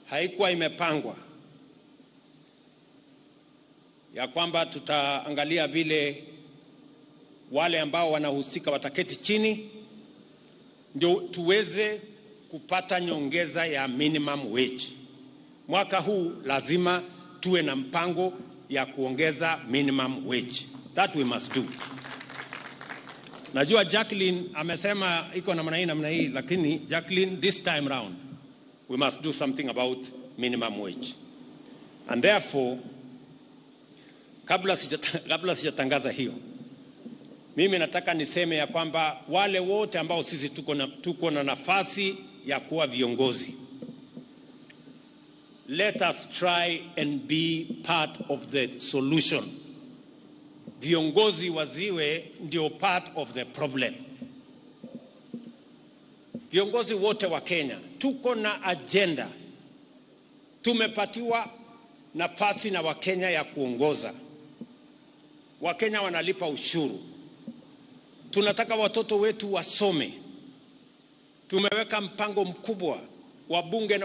Haikuwa imepangwa ya kwamba tutaangalia vile wale ambao wanahusika wataketi chini ndio tuweze kupata nyongeza ya minimum wage. Mwaka huu lazima tuwe na mpango ya kuongeza minimum wage. That we must do. Najua Jacqueline amesema iko namna hii namna hii, lakini Jacqueline, this time round we must do something about minimum wage. And therefore, kabla sijatangaza hiyo, mimi nataka niseme ya kwamba wale wote ambao sisi tuko na nafasi ya kuwa viongozi, let us try and be part of the solution. Viongozi wasiwe ndio part of the problem. Viongozi wote wa Kenya tuko na agenda, tumepatiwa nafasi na Wakenya ya kuongoza. Wakenya wanalipa ushuru, tunataka watoto wetu wasome. Tumeweka mpango mkubwa, wabunge